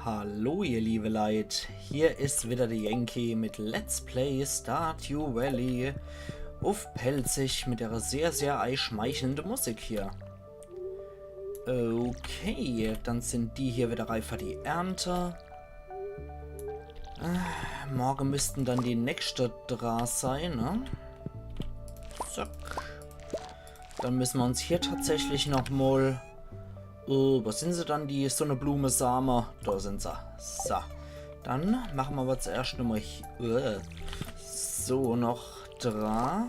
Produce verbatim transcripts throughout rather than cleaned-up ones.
Hallo ihr liebe Leit, hier is wieder de Yankee mit Let's Play Stardew Valley uff Pälzisch mit der sehr, sehr eischmeichelnde Musik hier. Okay, dann sind die hier wieder reif für die Ernte. Äh, morge müssten dann die nächste dra sein, ne? Zack. Dann müssen wir uns hier tatsächlich noch mal... Oh, wo sind se dann, die Sonnenblume-Same? Da sind se. So. Dann machen wir aber zuerst nochmal hier... Äh, so, noch dra.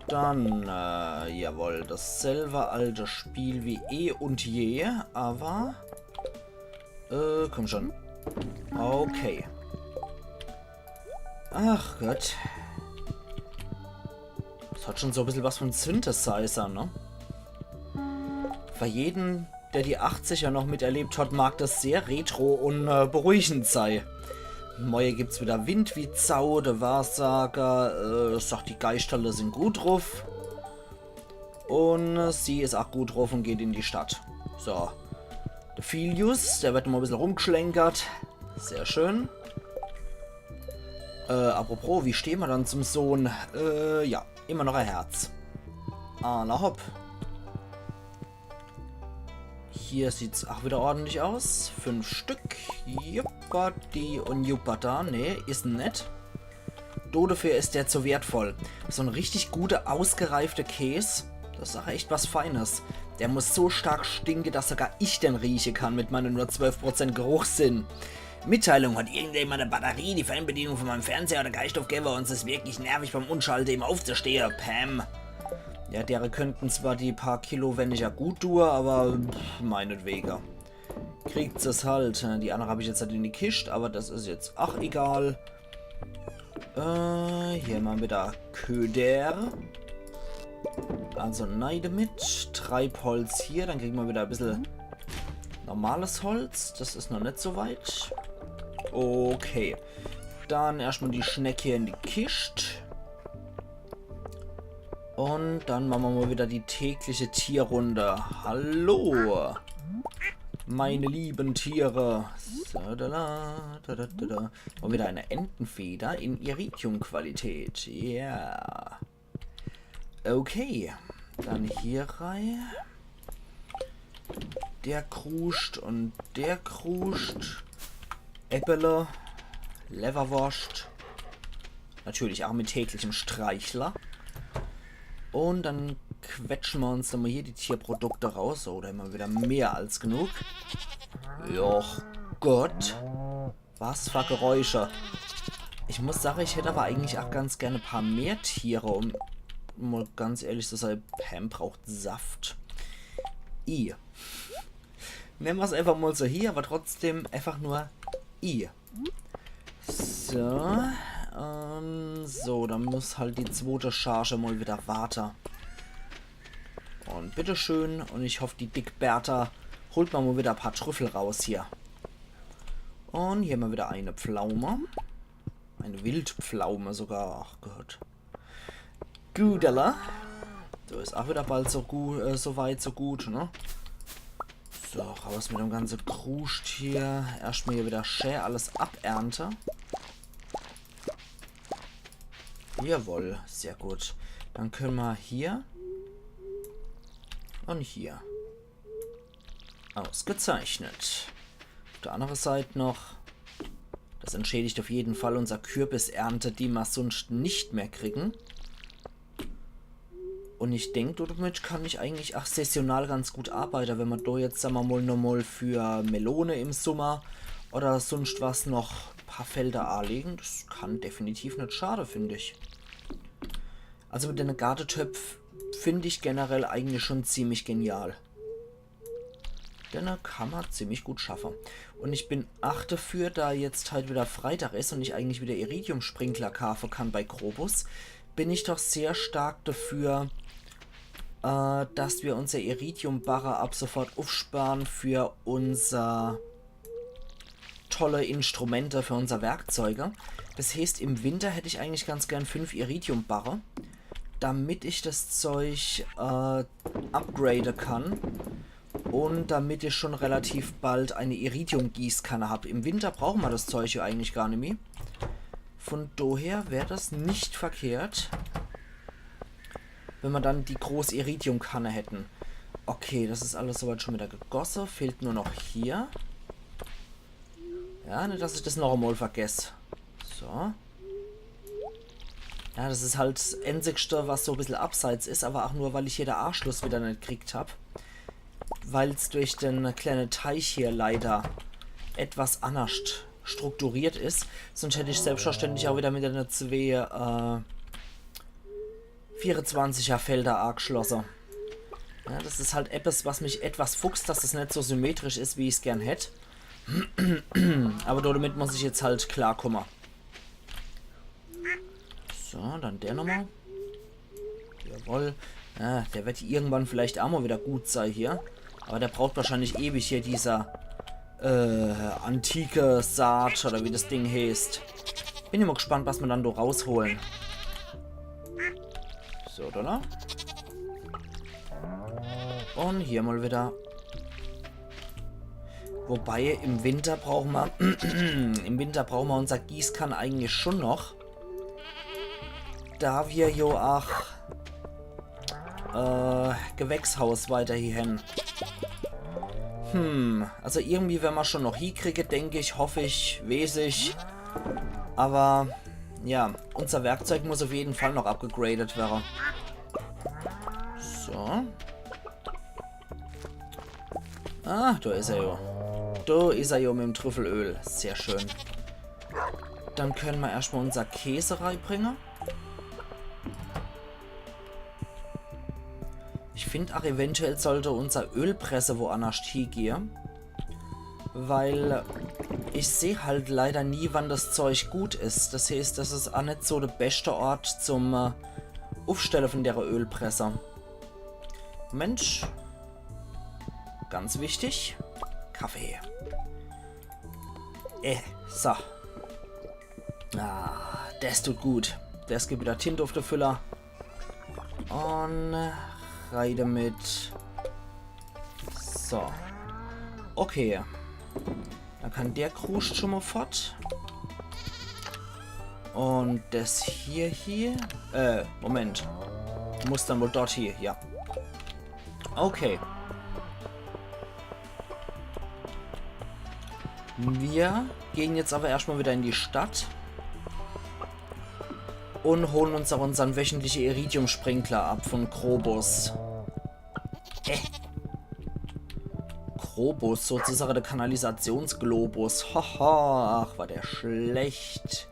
Dann, äh, jawohl, dasselbe alte Spiel wie eh und je, aber... Äh, komm schon. Okay. Ach Gott. Das hat schon so ein bisschen was von Synthesizer, ne? Für jeden, der die achtziger noch miterlebt hat, mag das sehr retro und äh, beruhigend sei. Moje gibt's wieder Wind wie Sau, der Wahrsager äh, sagt, die Geisterle sind gut drauf. Und äh, sie is auch gut drauf und geht in die Stadt. So. Der Filius, der wird mal ein bisschen rumgeschlenkert. Sehr schön. Äh, apropos, wie stehen wir dann zum Sohn? Äh, ja, immer noch ein Herz. Ah, na hopp. Hier sieht's auch wieder ordentlich aus. Fünf Stück. Juppadi und juppata. Nee, is net. Do dafür is der zu wertvoll. So ein richtig guter, ausgereifter Käs. Das is auch echt was Feines. Der muss so stark stinke, dass sogar ich den rieche kann mit meinem nur zwölf Prozent Geruchssinn. Mitteilung: Hat irgendjemand eine Batterie, die Fernbedienung von meinem Fernseher oder Geiststoffgeber? Uns is wirklich nervig beim Unschalte immer aufzustehe. Pam. Ja, dere könnten zwar die paar Kilo weniger gut tue, aber pff, meinetwege. Kriegt se's halt. Die andere hab ich jetzt halt in die Kischt, aber das is jetzt auch egal. Äh, hier mal wieder Köder. Also Neide mit. Treibholz hier, dann kriegen wir wieder ein bisschen normales Holz. Das is noch net so weit. Okay. Dann erstmal die Schneck hier in die Kischt. Und dann machen wir mal wieder die tägliche Tierrunde. Hallo, meine lieben Tiere. So, da, da, da, da, da, da. Und wieder eine Entenfeder in Iridium-Qualität. Ja. Okay. Dann hier rein. Der Kruscht und der Kruscht. Äppele. Leverwurst. Natürlich auch mit täglichem Streichler. Und dann quetschen wir uns nochmal hier die Tierprodukte raus. So, da haben wir wieder mehr als genug. Joch Gott. Was für Geräusche. Ich muss sagen, ich hätte aber eigentlich auch ganz gerne ein paar mehr Tiere, um mal ganz ehrlich zu sein. Pam braucht Saft. I. Nennen wir's einfach mal so hier, aber trotzdem einfach nur I. So, ähm, so, dann muss halt die zwote Charge mal wieder warte. Und bitteschön, und ich hoff, die Dickbertha holt mal, mal wieder ein paar Trüffel raus hier. Und hier mal wieder eine Pflaume. Eine Wildpflaume sogar, ach Gott. Gudala. So, is auch wieder bald so gut, äh, so weit, so gut, ne? So, raus mit dem ganze Kruscht hier. Erstmal hier wieder schä alles abernte. Jawohl, sehr gut. Dann können wir hier und hier. Ausgezeichnet. Auf der anderen Seite noch. Das entschädigt auf jeden Fall unser Kürbisernte, die ma sonst nicht mehr kriegen. Und ich denk, damit kann ich eigentlich auch saisonal ganz gut arbeiten, wenn ma do jetzt, sagen wir mal, nochmal für Melone im Sommer oder sonst was noch ein paar Felder anlegen. Das kann definitiv nicht schade, finde ich. Also mit den Gartetöpf finde ich generell eigentlich schon ziemlich genial. Denn er kann man ziemlich gut schaffen. Und ich bin ach dafür, da jetzt halt wieder Freitag is und ich eigentlich wieder Iridium-Sprinkler kaufen kann bei Krobus, bin ich doch sehr stark dafür, äh, dass wir unser Iridium-Barre ab sofort aufsparen für unser tolle Instrumente, für unser Werkzeuge. Das heißt, im Winter hätte ich eigentlich ganz gern fünf Iridium-Barre, damit ich das Zeug, äh, upgraden kann. Und damit ich schon relativ bald eine Iridium-Gießkanne hab. Im Winter brauche mer das Zeug ja eigentlich gar nimmi. Von daher wär das nicht verkehrt, wenn mer dann die große Iridium-Kanne hätten. Okay, das is alles soweit schon wieder gegosse. Fehlt nur noch hier. Ja, net, dass ich das noch emol vergess. So. Ja, das is halt das Einzigste, was so e bissel abseits is, aber auch nur, weil ich hier de Anschluss wieder net gekriegt hab. Weil's durch den kleine Teich hier leider etwas annerscht strukturiert is. Sonst hätt ich selbstverständlich auch wieder mit einer zwee, äh, vierundzwanziger Felder angeschlosse. Ja, das is halt etwas, was mich etwas fuchst, dass es net so symmetrisch is, wie ich's gern hätt. Aber damit muss ich jetzt halt klarkomme. So, dann der nochmal. Jawohl. Ja, der wird irgendwann vielleicht auch mal wieder gut sei hier. Aber der braucht wahrscheinlich ewig hier, dieser, äh, antike Saat oder wie das Ding heißt. Bin immer gespannt, was mer dann do rausholen. So, oder? Und hier mal wieder. Wobei, im Winter brauche mer, im Winter brauche mer unser Gießkann eigentlich schon noch. Da wir jo ach, äh, Gewächshaus weiter hier hen. Hm, also irgendwie wer mer schon noch hiekriege, denk ich, hoff ich, wees ich. Aber ja, unser Werkzeug muss auf jeden Fall noch abgegradet werre. So. Ah, do is er jo. Do is er jo mit dem Trüffelöl. Sehr schön. Dann könne mer erscht mal unser Käse reibringe. Ich find ach, eventuell sollte unser Ölpresse woannerscht hiegehe. Weil ich seh halt leider nie, wann das Zeug gut is. Das heißt, das is ach net so de beschte Ort zum, äh, Ufstelle von dere Ölpresse. Mensch. Ganz wichtig. Kaffee. Äh, so. Ah, das tut gut. Das gibt wieder Tinte auf de Füller. Und rein damit. So. Okay. Dann kann der Kruscht schon mal fort. Und das hier hier. Äh, Moment. Muss dann wohl dort hier, ja. Okay. Wir gehen jetzt aber erscht mal wieder in die Stadt und holen uns auch unsern wöchentliche Iridium-Sprinkler ab von Krobus. Äh. Krobus, sozusagen der Kanalisationsglobus. Haha, ach, war der schlecht.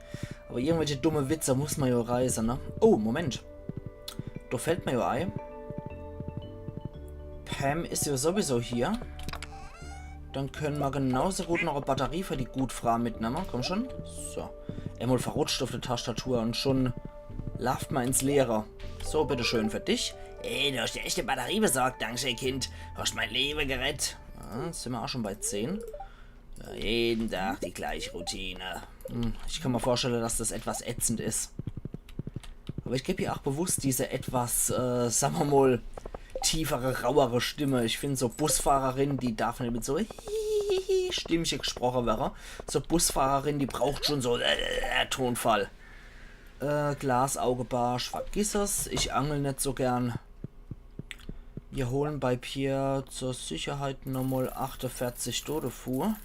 Aber irgendwelche dumme Witze muss man ja reißen, ne? Oh, Moment. Da fällt mir ja ein. Pam is ja sowieso hier. Dann können wir genauso gut noch eine Batterie für die Gutfrau mitnehmen. Komm schon. So. Einmal verrutscht auf der Tastatur und schon lauft man ins Leere. So, bitteschön für dich. Ey, du hast die echte Batterie besorgt. Dankeschön, Kind. Hast mein Leben gerettet. Ja, sind wir auch schon bei zehn. Ja, jeden Tag die gleiche Routine. Hm, ich kann mir vorstellen, dass das etwas ätzend ist. Aber ich gebe ihr auch bewusst diese etwas, äh, sagen wir mal, tiefere, rauere Stimme. Ich finde, so Busfahrerin, die darf nicht mit so Stimmchen gesprochen werden. So Busfahrerin, die braucht schon so, äh, Tonfall. Äh, Glasaugebarsch, vergiss es. Ich angel nicht so gern. Wir holen bei Pierre zur Sicherheit nochmal achtundvierzig Tode vor.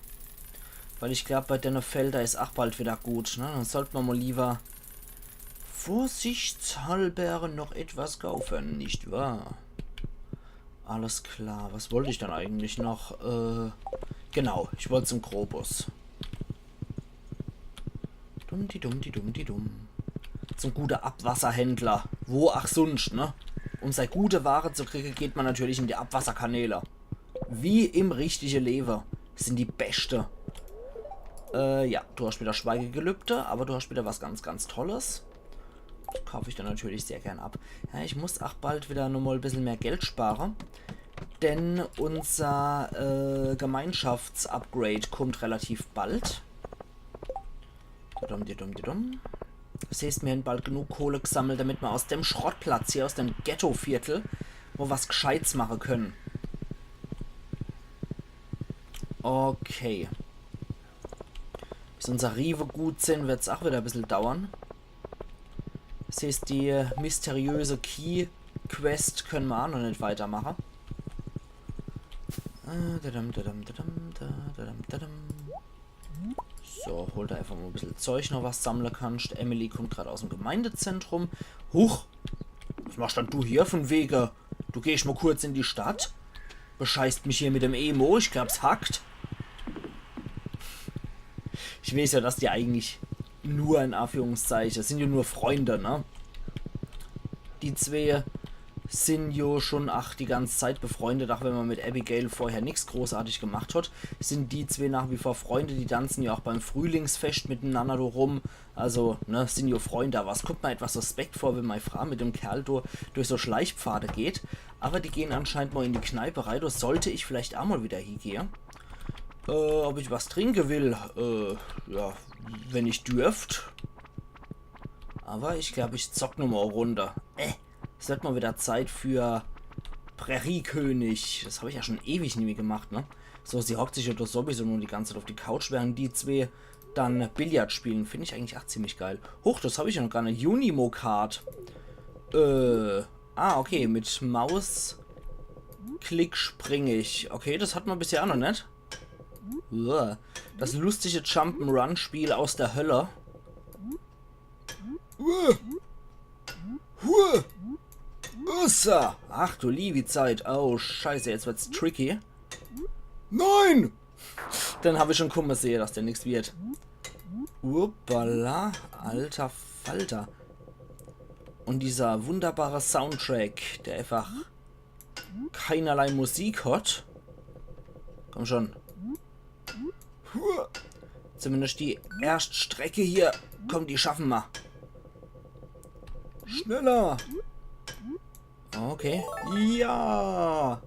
Weil ich glaub, bei denne Felder is ach bald wieder gut, ne? Dann sollte man mal lieber vorsichtshalber noch etwas kaufen, nicht wahr? Alles klar, was wollte ich dann eigentlich noch? Äh, genau, ich wollte zum Krobus. Dumm, die dumm, die dumm, die dumm. Zum gute Abwasserhändler. Wo ach sonst, ne? Um sei gute Ware zu kriegen, geht man natürlich in die Abwasserkanäle. Wie im richtige Leben. Sind die beste. Äh, ja, du hast wieder Schweigegelübde, aber du hast wieder was ganz, ganz Tolles. Das kaufe ich dann natürlich sehr gern ab. Ja, ich muss ach bald wieder nochmal ein bisschen mehr Geld sparen. Denn unser, äh, Gemeinschaftsupgrade kommt relativ bald. Didum, didum, didum. Das heißt, wir haben bald genug Kohle gesammelt, damit wir aus dem Schrottplatz hier, aus dem Ghetto-Viertel, wo was Gescheites machen können. Okay. Bis unser Riewe gut sin, wird's ach wieder e bissel dauern. Das heißt, die mysteriöse Key-Quest könne mer ach noch net weitermache. Äh, dadam, dadam, dadam, da, dadam, dadam. So, hol do einfach mal e bissel Zeug noch, was sammle kannst. Emily kommt grad aus dem Gemeindezentrum. Huch! Was machst dann du hier von wege? Du gehst mal kurz in die Stadt? Bescheißt mich hier mit dem Emo, ich glaub's hackt. Ich weiß ja, dass die eigentlich nur in Anführungszeichen, das sind ja nur Freunde, ne? Die zwee sind ja schon ach die ganze Zeit befreundet, auch wenn man mit Abigail vorher nix großartig gemacht hat, sind die zwee nach wie vor Freunde, die tanzen ja auch beim Frühlingsfest miteinander do rum. Also, ne, sind ja Freunde, aber es kommt mir etwas suspekt vor, wenn meine Frau mit dem Kerl do durch so Schleichpfade geht. Aber die gehen anscheinend mal in die Kneipe rein, da sollte ich vielleicht auch mal wieder hiegehe. Äh, ob ich was trinke will, äh, ja, wenn ich dürft. Aber ich glaub, ich zock nur mal e Runde. Äh, es wird mal wieder Zeit für Präriekönig. Das hab ich ja schon ewig nie mehr gemacht, ne? So, sie hockt sich ja doch sowieso nur die ganze Zeit auf die Couch, während die zwee dann Billard spielen. Find ich eigentlich ach ziemlich geil. Huch, das hab ich ja noch gar net. Unimo-Card. Äh, ah, okay, mit Maus-Klick spring ich. Okay, das hat man bisher auch noch net. Uah. Das lustige Jump'n'Run-Spiel aus der Hölle. Uah. Uah. Ussa. Ach du liebe Zeit. Oh, scheiße, jetzt wird's tricky. Nein! Den hab ich schon kumme sehe, dass der nix wird. Uppala, alter Falter. Und dieser wunderbare Soundtrack, der einfach keinerlei Musik hat. Komm schon. Huh. Zumindest die erste Strecke hier. Komm, die schaffen wir. Schneller. Okay. Ja.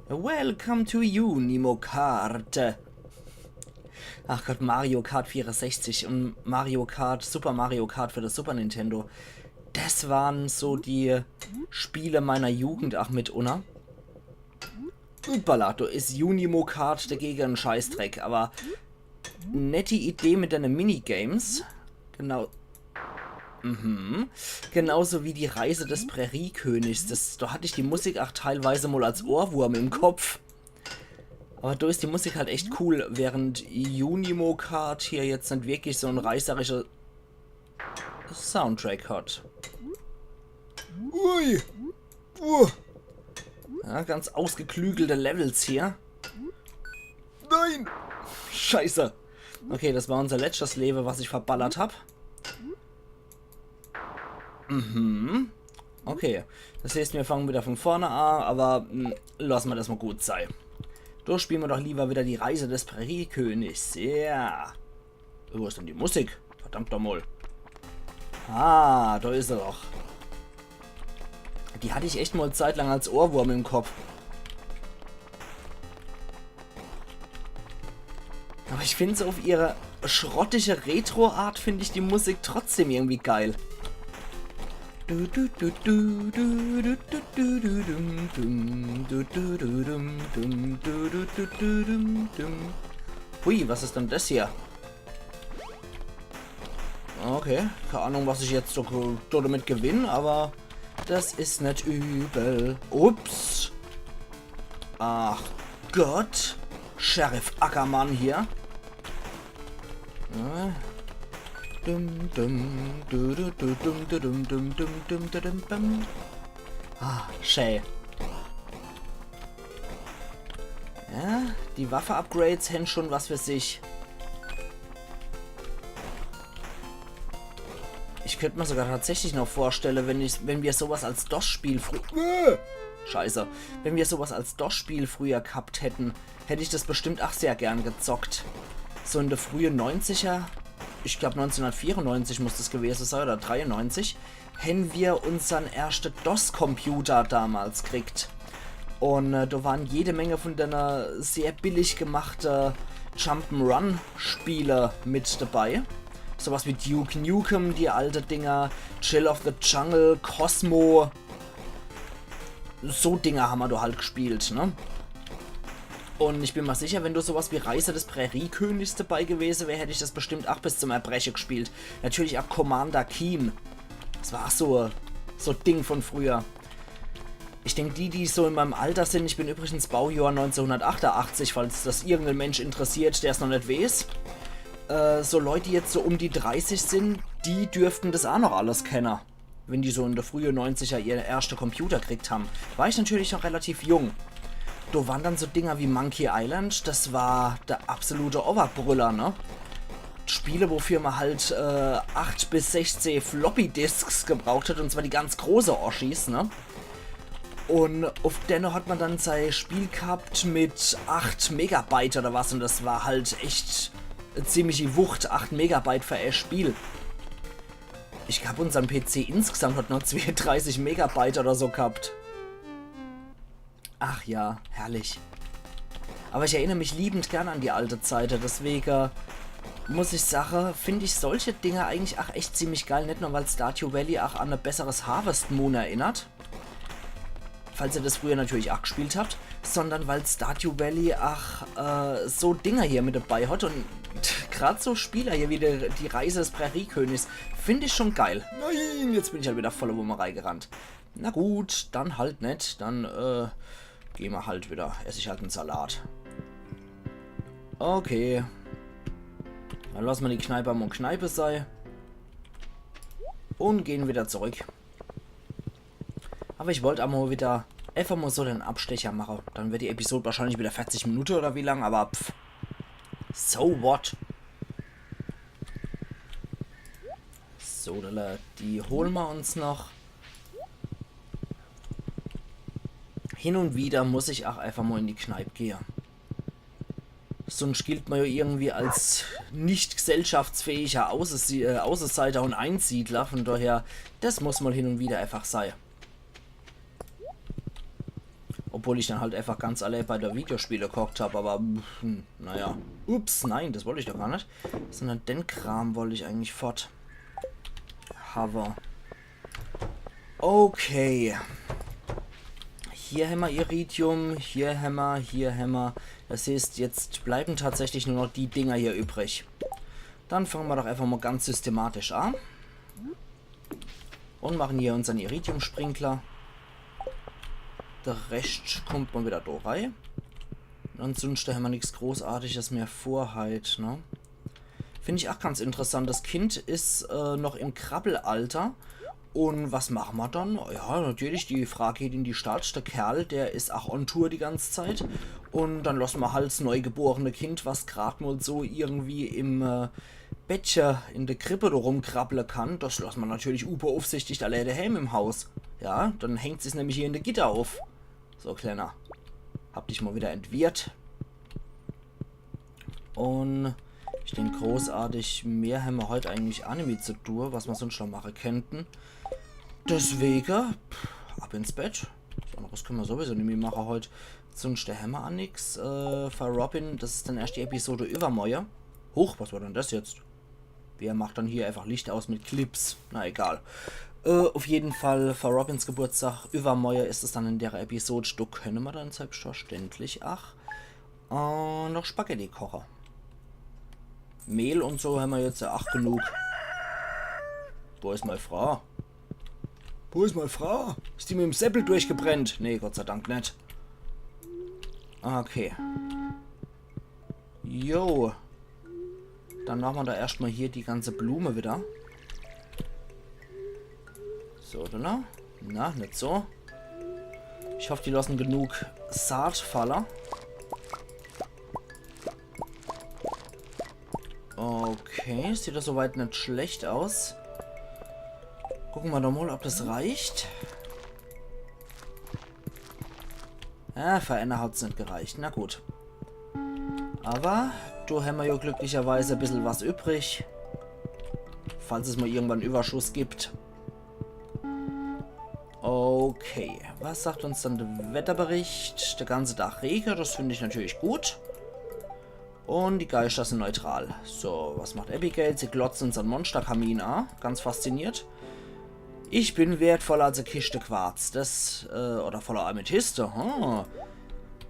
Welcome to Unimo Kart. Ach Gott, Mario Kart vierundsechzig und Mario Kart, Super Mario Kart für das Super Nintendo. Das waren so die Spiele meiner Jugend auch mitunter. Uppala, do is Unimo Kart dagegen ein Scheißdreck, aber nette Idee mit deine Minigames. Genau. Mhm. Genauso wie die Reise des Präriekönigs. Das, da hatte ich die Musik auch teilweise mal als Ohrwurm im Kopf. Aber da ist die Musik halt echt cool, während Unimo Kart hier jetzt nicht wirklich so ein reißerischer Soundtrack hat. Ui! Uh. Ja, ganz ausgeklügelte Levels hier. Nein! Scheiße. Okay, das war unser letztes Leben, was ich verballert hab. Mhm. Okay. Das heißt, wir fangen wieder von vorne an, aber mh, lassen wir das mal gut sein. Da spielen wir doch lieber wieder die Reise des Präriekönigs. Ja. Wo ist denn die Musik? Verdammt doch mal. Ah, da ist er doch. Die hatte ich echt mal zeitlang als Ohrwurm im Kopf. Aber ich finde so auf ihre schrottige Retro-Art finde ich die Musik trotzdem irgendwie geil. Du, du, du, du, du, du, du, du, du, dum, dum, du, du, du, dum, dum, du, du, du, du, dum, dum. Hui, was ist denn das hier? Okay, keine Ahnung, was ich jetzt so ge- damit gewinne, aber das ist nicht übel. Ups. Ach Gott. Sheriff Ackermann hier. Ja. Dum, dum, du, du, du, dum, du, dum, dum, dum, dum, du, dum, dum. Ah, schön. Ja, die Waffe-Upgrades hän schon was für sich. Ich könnt mir sogar tatsächlich noch vorstellen, wenn ich, wenn wir sowas als DOS-Spiel frü- äh, Scheiße. Wenn wir sowas als DOS-Spiel früher gehabt hätten, hätt ich das bestimmt ach sehr gern gezockt. So in der frühe neunziger, ich glaub neunzehnhundertvierundneunzig muss das gewesen sein, oder dreiundneunzig, hän wir unsern erschte DOS-Computer damals kriegt. Und äh, da waren jede Menge von denen sehr billig gemachte Jump'n'Run-Spiele mit dabei. Sowas wie Duke Nukem, die alte Dinger, Chill of the Jungle, Cosmo. So Dinger haben wir da halt gespielt, ne? Und ich bin mer sicher, wenn do sowas wie Reise des Präriekönigs dabei gewese wär, hätt ich das bestimmt ach bis zum Erbreche gespielt. Natürlich ach Commander Keen. Das war ach so, so Ding von früher. Ich denk, die, die so in meinem Alter sind, ich bin übrigens Baujahr neunzehnhundertachtundachtzig, falls das irgendein Mensch interessiert, der's noch net wees. Äh, so Leute, die jetzt so um die dreißig sind, die dürften das ach noch alles kenne, wenn die so in de frühe neunziger ihr erschte Computer kriegt ham. War ich natürlich noch relativ jung. Do waren dann so Dinger wie Monkey Island, das war der absolute Oberbrüller, ne? Spiele, wofür man halt äh, acht bis sechzehn Floppy-Disks gebraucht hat, und zwar die ganz große Oschis, ne? Und auf denne hat man dann sei Spiel gehabt mit acht Megabyte oder was, und das war halt echt ziemlich die Wucht, acht Megabyte für ein Spiel. Ich glaub, unsern P C insgesamt hat nur zweiunddreißig Megabyte oder so gehabt. Ach ja, herrlich. Aber ich erinnere mich liebend gern an die alte Zeit, deswegen muss ich sagen, finde ich solche Dinge eigentlich ach echt ziemlich geil. Nicht nur, weil Stardew Valley ach an ein besseres Harvest Moon erinnert, falls ihr das früher natürlich ach gespielt habt, sondern weil Stardew Valley ach äh, so Dinger hier mit dabei hat und grad so Spieler hier wie die, die Reise des Präriekönigs finde ich schon geil. Nein, jetzt bin ich halt wieder volle Wumme reingerannt. Na gut, dann halt net. Dann äh, gehen wir halt wieder. Esse ich halt einen Salat. Okay. Dann lassen wir die Kneipe mal Kneipe sei. Und gehen wieder zurück. Aber ich wollte einmal wieder einfach mal so den Abstecher machen. Dann wird die Episode wahrscheinlich wieder vierzig Minuten oder wie lang, aber pff. So what? So, die holen wir uns noch. Hin und wieder muss ich auch einfach mal in die Kneipe gehen. Sonst gilt man ja irgendwie als nicht gesellschaftsfähiger Außensi- äh, Außenseiter und Einsiedler. Von daher, das muss mal hin und wieder einfach sein. Obwohl ich dann halt einfach ganz alle bei der Videospiele gehockt hab, aber hm, naja. Ups, nein, das wollte ich doch gar nicht. Sondern den Kram wollte ich eigentlich fort. Habe. Okay. Hier hämmer Iridium, hier hämmer, hier hämmer. Das heißt, jetzt bleiben tatsächlich nur noch die Dinger hier übrig. Dann fangen wir doch einfach mal ganz systematisch an. Und machen hier unseren Iridium-Sprinkler. Der Rest kommt mal wieder da rein. Und ansonsten hämmer nichts Großartiges mehr vor halt, ne? Finde ich auch ganz interessant. Das Kind ist äh, noch im Krabbelalter. Und was machen wir dann? Ja, natürlich, die Frage geht in die Stadt. Der Kerl, der ist auch on Tour die ganze Zeit. Und dann lassen wir halt das neugeborene Kind, was grad mal so irgendwie im äh, Bettche in der Krippe da rumkrabble kann, das lassen wir natürlich unbeaufsichtigt allein daheim im Haus. Ja, dann hängt sich's nämlich hier in der Gitter auf. So, Kleiner. Hab dich mal wieder entwirrt. Und ich denk, großartig mehr hämmer heut eigentlich ach nimmi zu tun, was mer sonst noch machen könnten. Deswege, pff, ab ins Bett. Was anderes können wir sowieso nimmi machen heut. Sonst hämmer ach nix. Äh, für Robin, das ist dann erst die Episode übermorje. Huch, was war denn das jetzt? Wer macht dann hier einfach Licht aus mit Clips? Na egal. Äh, auf jeden Fall, für Robins Geburtstag übermorje ist es dann in der Episode. Da können wir dann selbstverständlich ach äh, noch Spaghetti kochen. Mehl und so hämmer jetzt ja ach genug. Wo ist meine Frau? Wo ist meine Frau? Ist die mit dem Seppel durchgebrennt? Nee, Gott sei Dank nicht. Okay. Jo. Dann machen wir da erstmal hier die ganze Blume wieder. So, oder? Na, nicht so. Ich hoffe, die lassen genug Saat falle. Okay, sieht das soweit nicht schlecht aus. Gucken wir doch mal, ob das reicht. Ah, für einer hat's nicht gereicht. Na gut. Aber da hämmer ja glücklicherweise ein bisschen was übrig. Falls es mal irgendwann Überschuss gibt. Okay, was sagt uns dann der Wetterbericht? Der ganze Tag Regen, das finde ich natürlich gut. Und die Geister sind neutral. So, was macht Abigail? Sie glotzt unseren Monsterkamin an. Ganz fasziniert. Ich bin wertvoller als eine Kiste Quarz. Das, äh, oder voller Amethyste. Hm.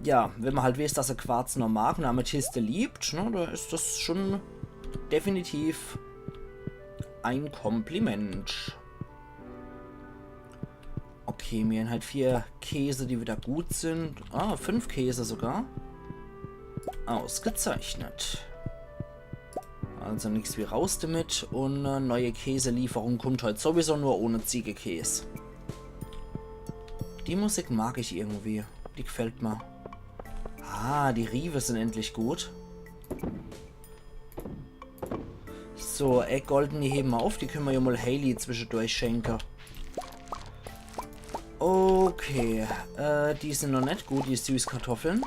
Ja, wenn ma halt weeß, dass er Quarz noch mag un Amethyste liebt, ne, do is das schon definitiv e Kompliment. Okay, mir hän halt vier Käse, die wieder gut sin. Ah, fünf Käse sogar. Ausgezeichnet. Also nix wie raus damit. Un äh, neue Käselieferung kummt heut sowieso nur ohne Ziegekäs. Die Musik mag ich irgendwie. Die gfällt mer. Ah, die Riewe sin endlich gut. So, äh, Goldene hebe ma uff. Die könne ma jo mol Haley zwischedurch schenke. Okay, äh, die sin noch net gut, die Süßkartoffeln.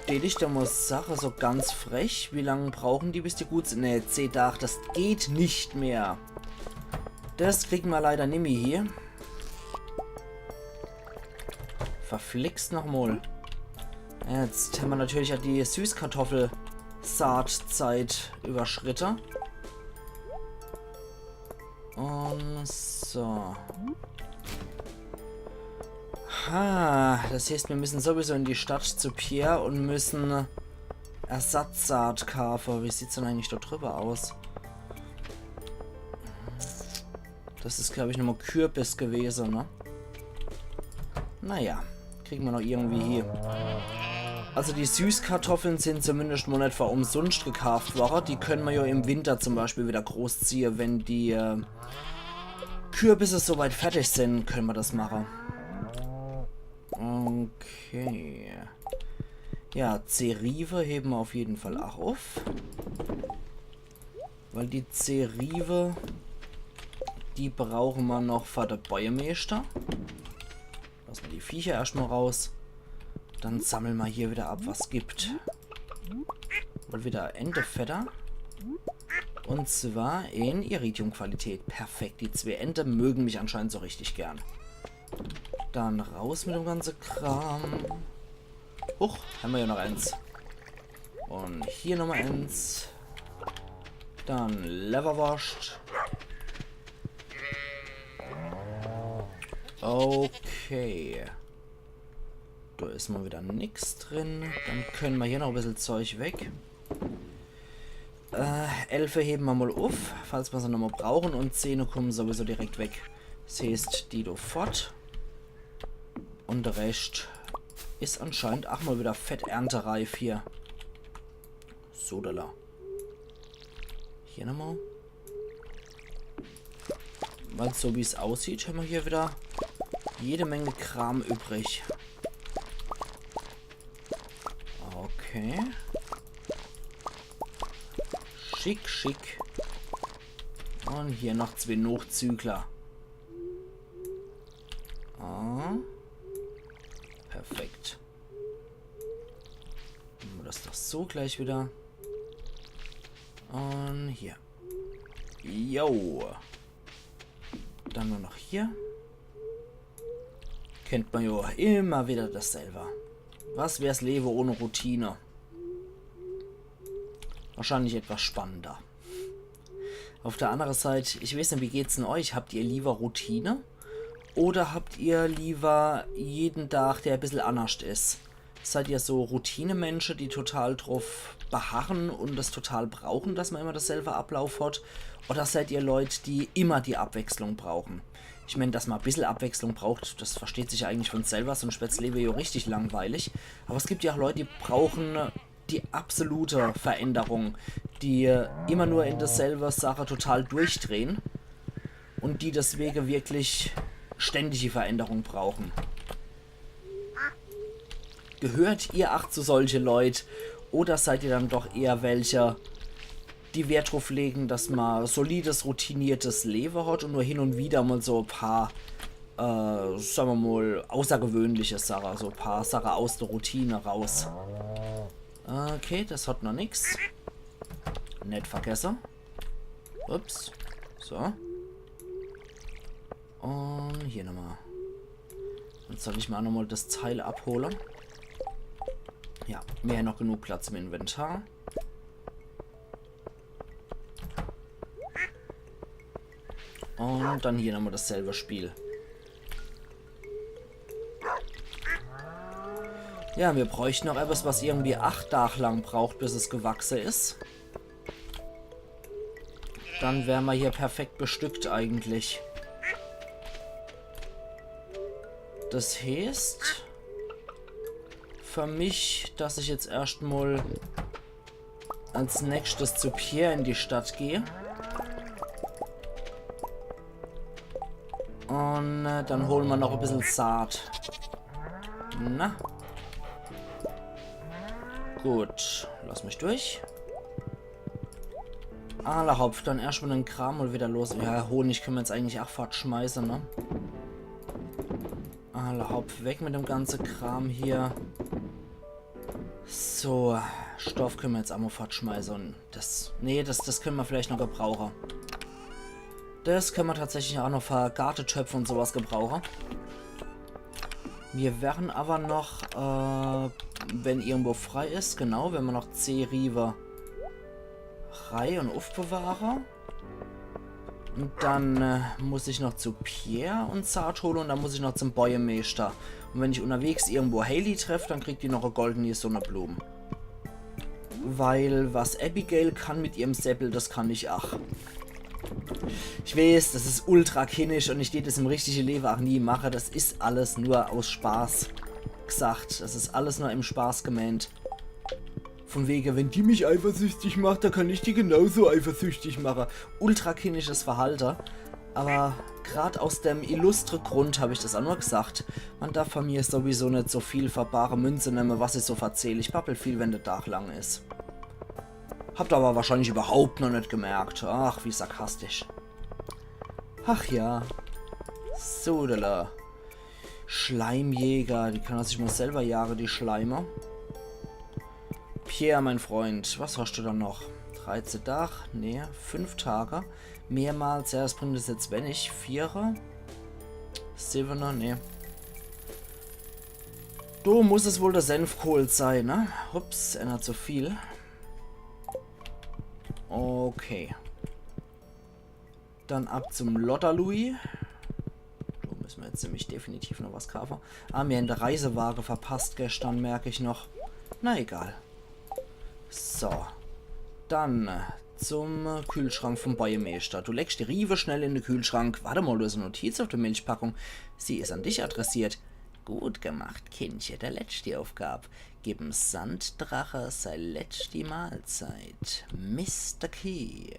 Tät ich do mol sache, so ganz frech, wie lang brauchen die, bis die gut sin? Ne, zeh Dach, das geht net mehr. Das kriege ma leider nimmi hie. Verflixt noch mol. Jetzt hämmer natürlich aa die Süßkartoffelsaatzeit überschritte. Un so. Ha, das heeßt, mir müssen sowieso in die Stadt zu Pierre un müssen Ersatzsaat kaafe. Wie sieht's denn eigentlich do drüwwe aus? Das is, glaab ich, nochmol Kürbis gewese, ne? Naja, kriege ma noch irgendwie hie. Also die Süßkartoffeln sin zumindest mol net für umsunscht gekaaft worre. Die könne ma jo im Winter zum Beispiel wieder großziehe, wenn die äh, Kürbisse soweit fertig sin, könne ma das mache. Okay. Ja, zeh Riewe hebe ma uff jeden Fall aa uff. Weil die zeh Riewe, die brauche ma noch für de Bäuermeeschter. Losse ma die Viecher erscht mol raus. Dann sammle ma hier wieder ab, was gibt. Mol wieder Entefedder. Un zwar in Iridium-Qualität. Perfekt. Die zwee Ente mögen mich anscheinend so richtig gern. Dann raus mit dem ganze Kram. Huch, hämmer jo noch eens. Un hier nochmol eens. Dann Lewwerworscht. Okay. Do is mol wieder nix drin. Dann könne ma hier noch e bissel Zeug weg. Äh, elfe hebe ma mol uff, falls ma se nochmol brauchen. Un zehne kummen sowieso direkt weg. Das heeßt, die do fort. Un de Rescht is anscheinend aa mol wieder fett erntereif hier. Sodala. Hier nochmol. Weil so wie's aussieht, hämmer hier wieder jede Menge Kram übrig. Okay. Schick, schick. Un hier noch zwee Nochzügler. Ah. Perfekt. Mache ma das doch so gleich wieder. Un hier. Jo. Dann nur noch hier. Kennt ma jo immer wieder dasselbe. Was wär's Lewe ohne Routine? Wahrscheinlich etwas spannender. Uff der annere Seit, ich weeß net, wie geht's denn euch? Habt ihr liewer Routine? Oder habt ihr liewer jeden Tag, der e bissel annerscht is? Seid ihr so Routinemensche, die total druff beharren un das total brauchen, dass ma immer derselbe Ablauf hat? Oder seid ihr Leut, die immer die Abwechslung brauchen? Ich mein, dass ma e bissel Abwechslung braucht, das versteht sich ja eigentlich von selber, sonst wär's Lewe jo richtig langweilig. Aber es gibt ja auch Leut, die brauchen die absolute Veränderung, die immer nur in derselbe Sache total durchdrehen und die deswege wirklich ständig die Veränderung brauchen. Gehört ihr ach zu solche Leut oder seid ihr dann doch eher welche, die Wert druff legen, dass ma solides, routiniertes Lewe hat und nur hin und wieder mal so e paar, äh, sag ma mal, außergewöhnliche Sache, so e paar Sache aus der Routine raus? Okay, das hat noch nix. Net vergesse. Ups. So. Und hier nochmal. Jetzt soll ich mal nochmal das Teil abhole. Ja, mir noch genug Platz im Inventar. Und dann hier nochmal dasselbe Spiel. Ja, mir bräuchten noch etwas, was irgendwie acht Dag lang braucht, bis es gewachse is. Dann wäre ma hier perfekt bestückt eigentlich. Das heeßt, für mich, dass ich jetzt erscht mol als nächstes zu Pierre in die Stadt geh. Un äh, dann hole ma noch e bissel Saat. Na? Gut, lass mich durch. Alla hopp, dann erscht mol den Kram mol wieder los. Ja, Honig könne ma jetzt eigentlich ach fortschmeiße, ne? Alla hopp, weg mit dem ganze Kram hier. So, Stoff könne ma jetzt ach mol fortschmeiße un das, nee, das, das könne ma vielleicht noch gebrauche. Das könne ma tatsächlich ach noch für Gartetöpfe un sowas gebrauche. Mir wären aber noch, äh, wenn irgendwo frei is, genau, wenn ma noch zeh Riewe rei un uffbewahre. Un dann äh, muss ich noch zu Pierre un Saat hole un dann muss ich noch zum Bojemeeschter. Un wenn ich unnerwegs irgendwo Haley treff, dann kriegt die noch e goldene Sonneblum. Weil was Abigail kann mit ihrem Säppel, das kann ich ach. Ich weeß, das is ultra kinnisch un ich tät das im richtige Lewe ach nie mache. Das is alles nur aus Spaß gesagt. Das is alles nur im Spaß gemeint. Von wege, wenn die mich eifersüchtig macht, dann kann ich die genauso eifersüchtig mache. Ultra kinnisches Verhalte. Aber grad aus dem illustre Grund hab ich das ach nur gesagt. Man darf von mir sowieso net so viel für bare Münze nemme, was ich so verzähl. Ich babbel viel, wenn de Dag lang is. Habt aber wahrscheinlich überhaupt noch net gemerkt. Ach, wie sarkastisch. Ach ja. Sodala. Schleimjäger, die kann er sich mol selber jage, die Schleime. Pierre, mein Freund, was hast du da noch? Dreizeh Tag? Nee, fünf Tage. Mehrmals, ja, das bringt uns jetzt wenig. Vierer? Siebener? Nee. Do muss es wohl der Senfkohl sein, ne? Ups, ännert so viel. Okay. Dann ab zum Lotter Louis. Do müsse mer jetzt nämlich definitiv noch was kaafe. Ah, mir hän de Reisewage verpasst gestern, merk ich noch. Na egal. So. Dann äh, zum Kühlschrank vom Bojemeeschter. Du legst die Riewe schnell in de Kühlschrank. Wart emol, du hast e Notiz auf de Milchpackung. Sie is an dich adressiert. Gut gemacht, Kindche. Der letzti Aufgab. Gib em Sanddrache sei letzti Mahlzeit. Mister Key.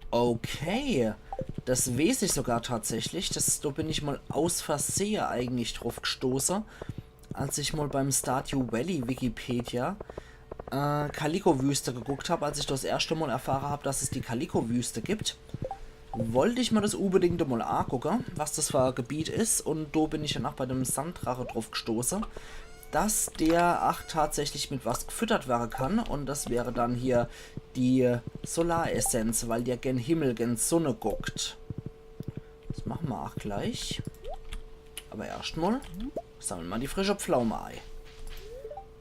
Okay, das weeß ich sogar tatsächlich. Das, do bin ich mol aus Versehe eigentlich druff gstoße, als ich mol beim Stardew Valley Wikipedia äh, Kaliko-Wüste geguckt hab, als ich das erschte Mol erfahre hab, dass es die Kaliko-Wüste gibt. Wollt ich mer das unbedingt mol agucke, was das für e Gebiet is. Un do bin ich dann ach bei dem Sanddrache druff gstoße, dass der ach tatsächlich mit was gfüttert werre kann. Un das wäre dann hier die Solaressenz, weil der gen Himmel, gen Sonne guckt. Das mache mer ach gleich. Aber erscht mol sammle mer die frische Pflaume ei.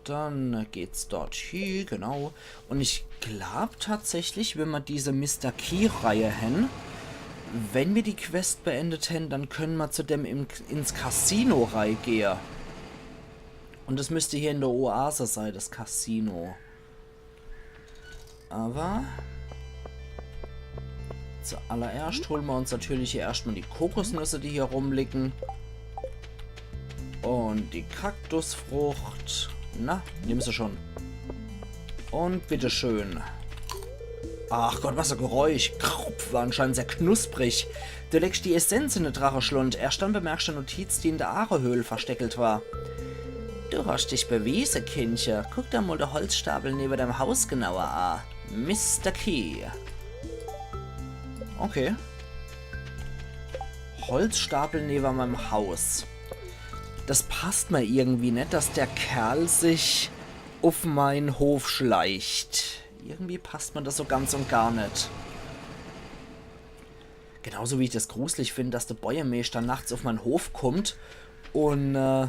Dann geht's dort hie, genau. Un ich glaub tatsächlich, wenn mer diese Mister Key-Reihe hän, wenn mer die Quest beendet hän, dann könne mer zu dem im, ins Casino reigehe. Un das müsst hier in der Oase sei, das Casino. Aber zuallererscht hole mer uns natürlich hier erscht mol die Kokosnüsse, die hier rumliegen. Un die Kaktusfrucht. Na, nimm se schon. Un bitteschön. Ach Gott, was e Geräusch. Krupf, war anscheinend sehr knusprig. Du legst die Essenz in de Dracheschlund. Erscht dann bemerkst du e Notiz, die in de Aarehöhl versteckelt war. Du hast dich bewiese, Kindche. Guck der mol de Holzstapel newe deim Haus genauer a. Mister Key. Okay. Holzstapel newe meim Haus. Das passt mer irgendwie net, dass der Kerl sich uff mein Hof schleicht. Irgendwie passt mer das so ganz un gar net. Genauso wie ich das gruselig find, dass de Bojemeeschter nachts uff mein Hof kummt un äh,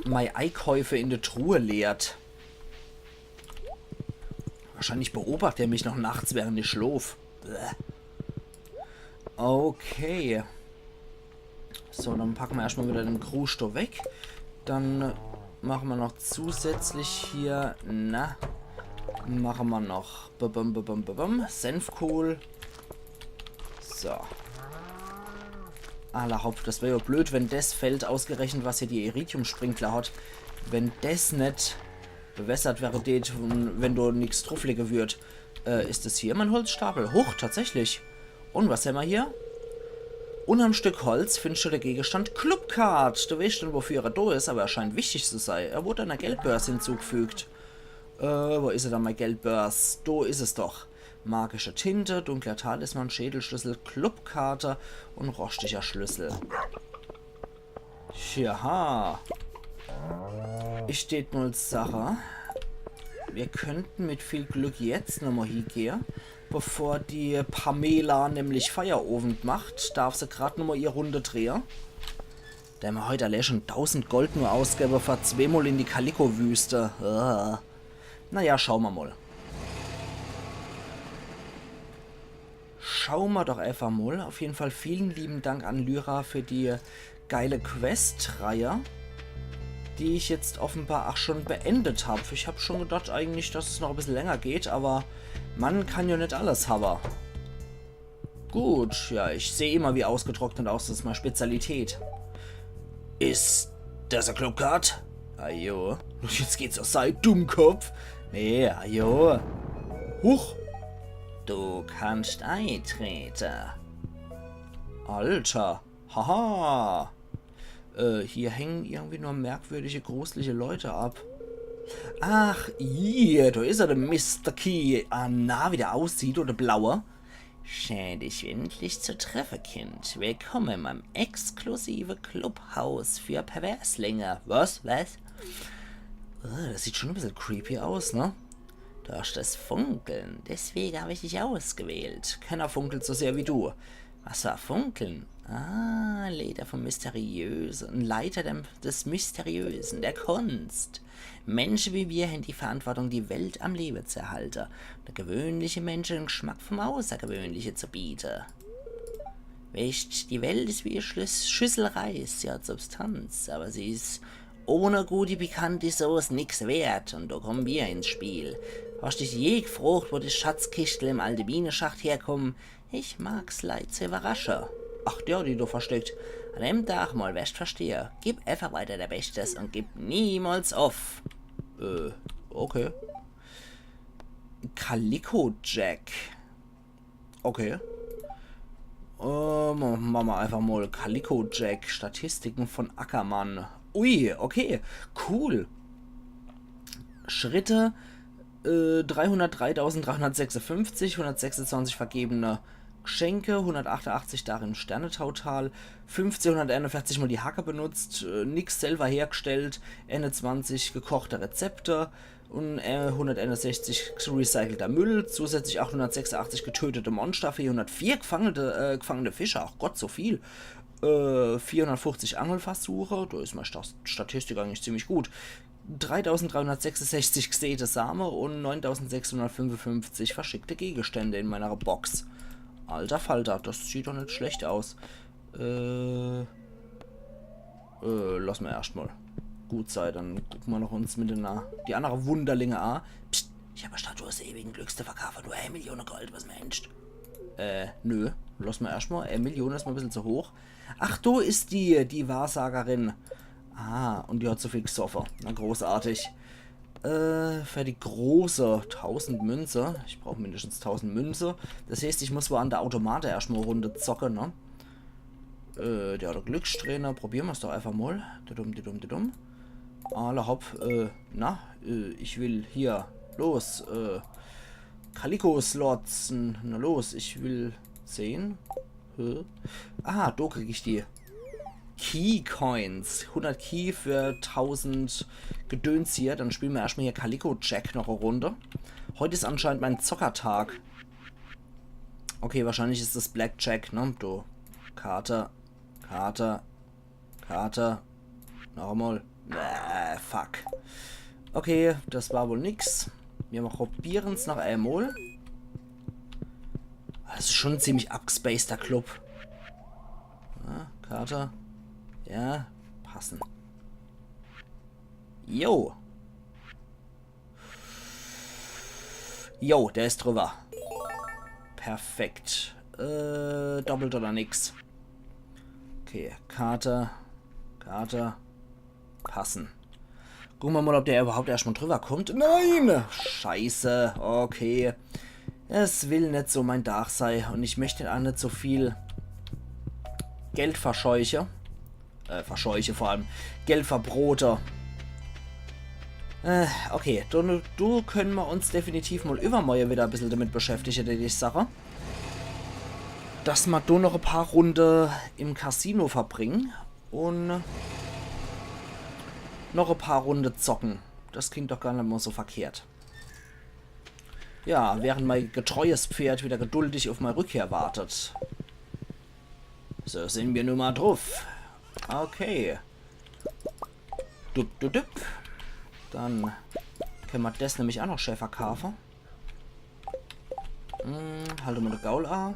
mei Eikäufe in de Truhe leert. Wahrscheinlich beobacht er mich noch nachts, während ich schlof. Bäh. Okay. So, dann packe mer erscht mol wieder den Kruscht do weg. Dann äh, Mache mer noch zusätzlich hier, na, mache mer noch. Babam, babam, babam. Senfkohl. So. Alla hopp, das wär jo blöd, wenn des Feld ausgerechnet, was hier die Iridium-Sprinkler hat, wenn des net bewässert wäre, det, wenn do nix druflege würd. Äh, is des hier mein Holzstapel? Huch, tatsächlich. Un was hämmer hier? Unnerm Stück Holz findsch du de Gegenstand Clubcard. Du weescht net, wofür er do is, awwer er scheint wichtig zu sei. Er wurde einer Geldbörs hinzugefügt. Äh, wo is er dann, mei Geldbörs? Do is es doch. Magische Tinte, dunkler Talisman, Schädelschlüssel, Clubkarte un rostiger Schlüssel. Tja. Ich tät mol sache, mir könnten mit viel Glück jetzt nochmol hiegehe, bevor die Pamela nämlich Feierowend macht. Darf se grad nochmol ihr Runde drehe. Do hämmer heut allee schon tausend Gold nur ausgebe für zweemol in die Kaliko-Wüste. Äh. Naja, schau mer mol. Schau mer doch einfach mol. Auf jeden Fall vielen lieben Dank an Lyra für die geile Quest-Reihe, die ich jetzt offenbar ach schon beendet hab. Ich hab schon gedacht eigentlich, dass es noch e bissel länger geht, awwer man kann jo net alles hawwe. Gut, ja, ich seh immer wie ausgetrocknet aus, das is mei Spezialität. Is das e Clubcard? Ajo. Jetzt geht's aus sei Dummkopf. Nee, ajo. Huch. Du kannst eintreten. Alter. Haha. Äh, hier hängen irgendwie nur merkwürdige, gruselige Leute ab. Ach, hier, do is er, der Mister Key. Ah, na, wie der aussieht, oder blaue. Schön, dich endlich zu treffen, Kind. Willkommen in meinem exklusiven Clubhaus für Perverslinge. Was? Was? Oh, das sieht schon e bissel creepy aus, ne? Du hast das Funkeln, deswegen hab ich dich ausgewählt. Keiner funkelt so sehr wie du. Was für e Funkeln? Ah, Leiter vom Mysteriösen, Leiter dem, des Mysteriösen, der Kunst. Menschen wie wir haben die Verantwortung, die Welt am Leben zu erhalten und gewöhnliche Menschen den Geschmack vom Außergewöhnlichen zu bieten. Weescht, die Welt is wie e Schlüs-, Schüssel Reis, sie hat Substanz, awwer sie is ohne gute pikante Soße nix wert, und do kommen wir ins Spiel. Hast dich je gefrocht, wo die Schatzkischtel im alte Minenschacht herkommen? Ich mag's Leit zu überrasche. Ach, der, die do versteckt. An dem Tag mol werscht verstehe. Gib einfach weiter dei Beschtes und gib niemals uff. Äh, okay. Kaliko Jack. Okay. Ähm, mache mer einfach mol Kaliko Jack. Statistiken von Ackermann. Ui, okay. Cool. Schritte, äh, dreihundertdreitausenddreihundertsechsundfünfzig, hundertsechsundzwanzig vergebene Geschenke, hundertachtundachtzig darin Sternetautal, fünfzehnhunderteinundvierzig mol die Hacke benutzt, äh, nix selber hergestellt, einundzwanzig gekochte Rezepte, und, äh, hunderteinundsechzig recycelter Müll, zusätzlich achthundertsechsundachtzig getötete Monster, vierhundertvier gefangene, äh, gefangene Fische, ach Gott, so viel. Äh, vierhundertfünfzig Angelversuche, do is mei Sta-, Statistik eigentlich ziemlich gut. Dreitausenddreihundertsechsundsechzig gesäte Same und neuntausendsechshundertfünfundfünfzig verschickte Gegenstände in meiner Box. Alter Falter, das sieht doch net schlecht aus. Äh, Äh, lass mer erscht mol gut sei, dann gucke mer noch uns mit de, die annere Wunderlinge a. Psst, ich hab e Statue des ewigen Glücks zu verkaufe, nur e Million Gold, was meenst? Äh, nö, lass mer erscht mol, e Million is mol e bissel zu hoch. Ach, do is die, die Wahrsagerin. Ah, und die hat so viel gesoffe. Na, großartig. Äh, für die große tausend Münze. Ich brauch mindestens tausend Münze. Das heeßt, ich muss wohl an de Automate erscht mol e Runde zocke, ne? Äh, der hat e Glückssträhne. Probiere mer's doch einfach mol. Dudum, dudum, dudum. Alla hopp. Äh, na, äh, ich will hier. Los, äh, Kaliko-Slots. N-, na los, ich will sehen. Hä? Ah, do krieg ich die. Key Coins. Hundert Key für tausend Gedöns hier. Dann spiele mer erscht mol hier Kaliko Jack noch e Runde. Heut is anscheinend mein Zockertag. Okay, wahrscheinlich is das Blackjack, ne? Do. Karte. Karte. Karte. Noch emol. Äh, fuck. Okay, das war wohl nix. Mir probieren's noch emol. Das is schon e ziemlich abgespaceder Club. Ja, Karte. Ja, passen. Jo. Jo, der is drüber. Perfekt. Äh, doppelt oder nix. Okay, Karte. Karte. Passen. Gucke mer mal, ob der überhaupt erscht mal drüber kommt. Nein! Scheiße. Okay. Es will net so mein Dach sei. Und ich möcht auch net so viel Geld verscheuche. Äh, verscheuche vor allem. Geld verbrote. Äh, okay. Do, do könne mer uns definitiv mal übermorje wieder e bissel damit beschäftige, die Sache. Dass mer do noch e paar Runde im Casino verbringe. Und noch e paar Runde zocken. Das klingt doch gar net mal so verkehrt. Ja, während mein getreues Pferd wieder geduldig auf meine Rückkehr wartet. So sin mer nu mal druf. Okay. Dup, dup, dup. Dann könne mer das nämlich auch noch schön verkaufe. Hm, halt mal de Gaul a.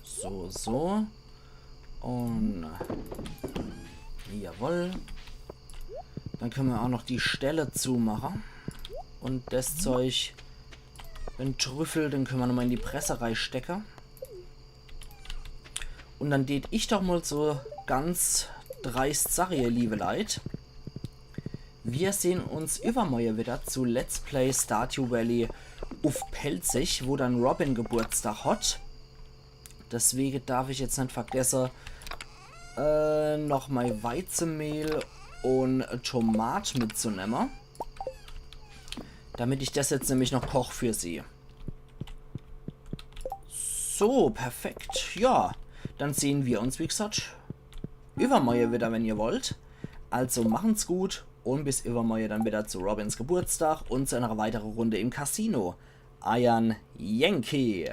So, so. Und jawohl. Dann könne mer auch noch die Stelle zumache. Und das Zeug, den Trüffel, den könne mer nochmal in die Presse reistecke. Und dann tät ich doch mal so ganz dreist sage, ihr liebe Leit, wir sehn uns übermorje wieder zu Let's Play Stardew Valley uff Pälzisch, wo dann Robin Geburtstag hat. Deswege darf ich jetzt net vergesse, äh, noch mei Weizemehl und Tomat mitzunemme. Damit ich das jetzt nämlich noch koch für sie. So, perfekt. Ja, dann sehn wir uns, wie gesagt, übermorje wieder, wenn ihr wollt. Also machen's gut und bis übermorje dann wieder zu Robins Geburtstag und zu einer weiteren Runde im Casino. Eiern Yankee.